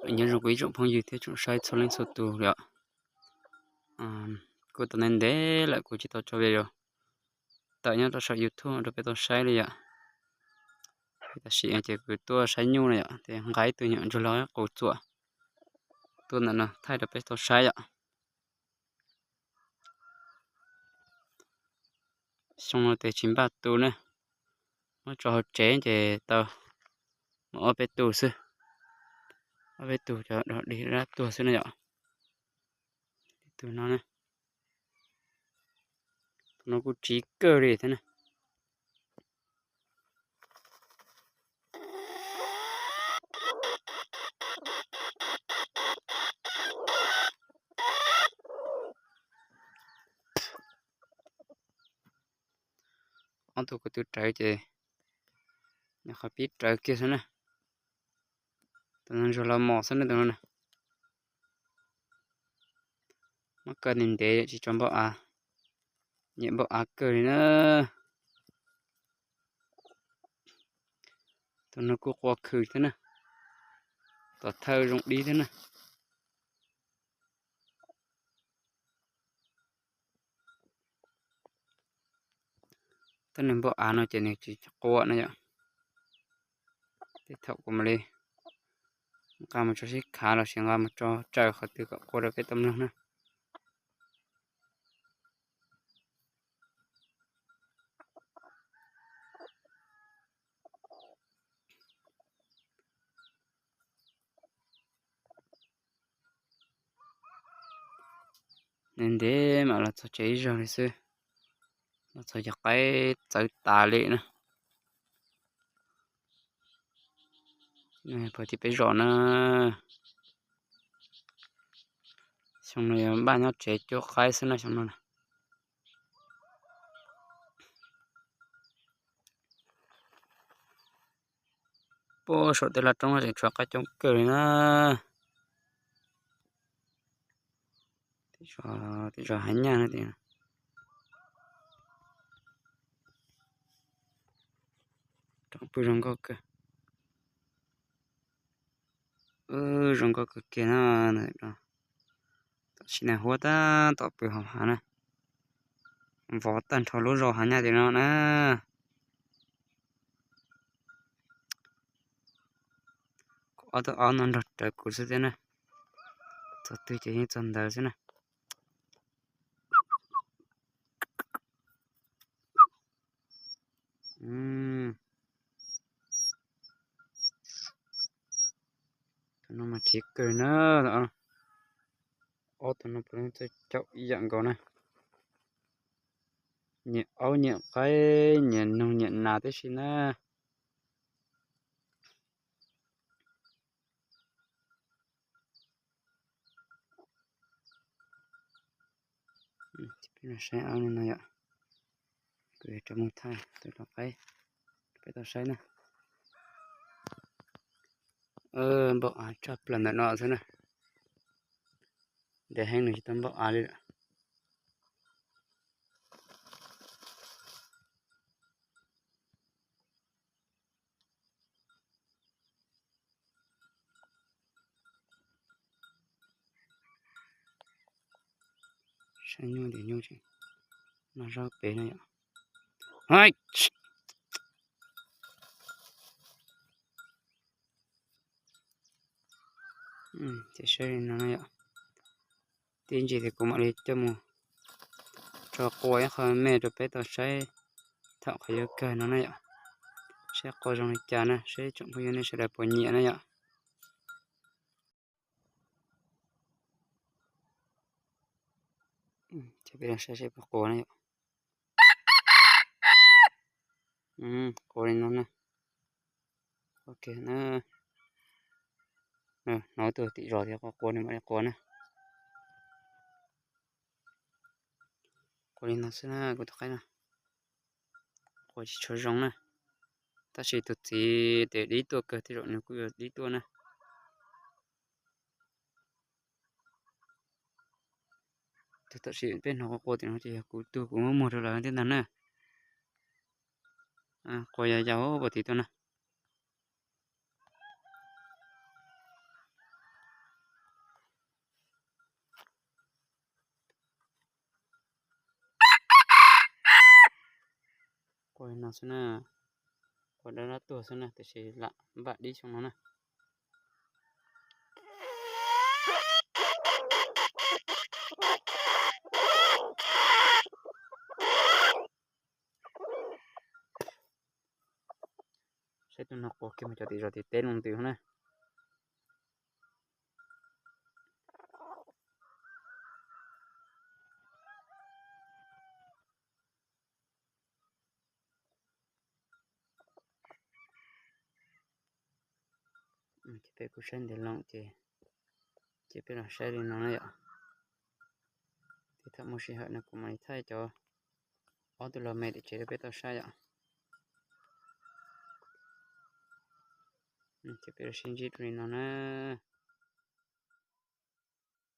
Nyob zoo kuv ib tsoom phooj ywg thiab tsoom saib txhua leej txhua tus li os. Kuj tau ntev ntev lawm kuv tsis tau tso video tawm nyob rau saum YouTube rau peb tau saib li yom. Tam sim ces kuv tuaj saib nyuj no yom, ces nqa ib tug nyuam ntsuag los qus txuam tuaj ntawm no thaij rau peb tau saib yom. Xyoo no tes tsis npaj tu na, muab tso hauv tsev ces tau mus ob peb tug xwb. Ob peb tug cov dog dig dab tuag xwb na yom. Tus no, tus no kuj tsiv kawg li thiab na. Ob tug ko tw rawv ces nyuam qhuav pib rawv kiag xwb na. Tus no ntsuag los mos xwb na tus no na. Muab kaw ntev ntev tsis tso npau av, nyiam npau av kawg li na. Tus no kuj qua khw thiab na, tom thawj zoo dib thiab na. Tab nws npau av no ces nws tsis qua no yom. Tej thaum kuv mam li nqa mus tso sib khav los sis nqa mus tso tsaws qhov twg kom qua rau peb tau mloog na. Ntev ntev mam los txog tsev ib zaug li xwb, los txog cov qaib txawv tas li na. Puag tim peb zos na, xyoo no yog npaj nyob tsev cuab qaib xwb na xyoo no. Puag saum tej laj roob no tseem tshuav qaib coob kawg li na. Tej zos hav nyaj no, roob pw zoo nkauj kawg. Zoo nkauj kawg kiag no. Tam sim no huab tab tom pw hauv hav na, vov tag nrho lub zos hav nyaj tim no na. Ob tug aub no nrog rawv kuv xwb thiab na, txog twg ces yeej txog ntawd xwb na. Tus no mas khiav kawg na. Ob tug no puav leej txawj caum ib yam nkaus na. Nyiam aub nyiam qaib nyiam noog nyiam nas tib si na. Peb los saib aub no yom. Kuv yuav rov mus thaij tus lau qaib rau peb tau saib na. Npau av tshaj plaws ntawm no xwb na. Ntev heev nws tsis tau npau av li lawm. Saib nyuj ntawm nyuj tseem noj zaub pem no yom. Ces saib li no na yom. Tib ntsis ces kuv mam li coj mus tso qua ib qho me rau peb tau saib thaum qhov yuav kawg no na yom. Saib qua zoo li cas na, saib tsoom phooj ywg nej sawv daws puas nyiam na yom. Ces peb los saib seb puas qua na yom. Qua li no na. Ok na. Hnov tuaj tim zos tias qua qua nws mam li qua na. Qua li no xwb na kuv tus qaib na. Qua tsis tshua zoo na. Tab sis tus txiv tias dib tuaj kawg, tej zaum nws kuj yuav dib tuaj na. Tus tam sim peb hnov qua qua tim no ces yog kuv tug kuv muab muag rau lawv thiab ntag na. Qua yau yau puag tim tuaj na. Qua li no xwb na, qua dab dab tuag xwb na, tiam sis lam npaj dib xyoo no na. Saib tus no qua kiag mus cov tim zos tim teb loo ntws na. Ces peb kuj saib ntev loo ces, ces peb los saib li no na yom. Ces thaum muaj sij hawm no kuv mam li thaij cov ob tug los me tim tsev rau peb tau saib yom. Ces peb los sib ntsib rau li no na.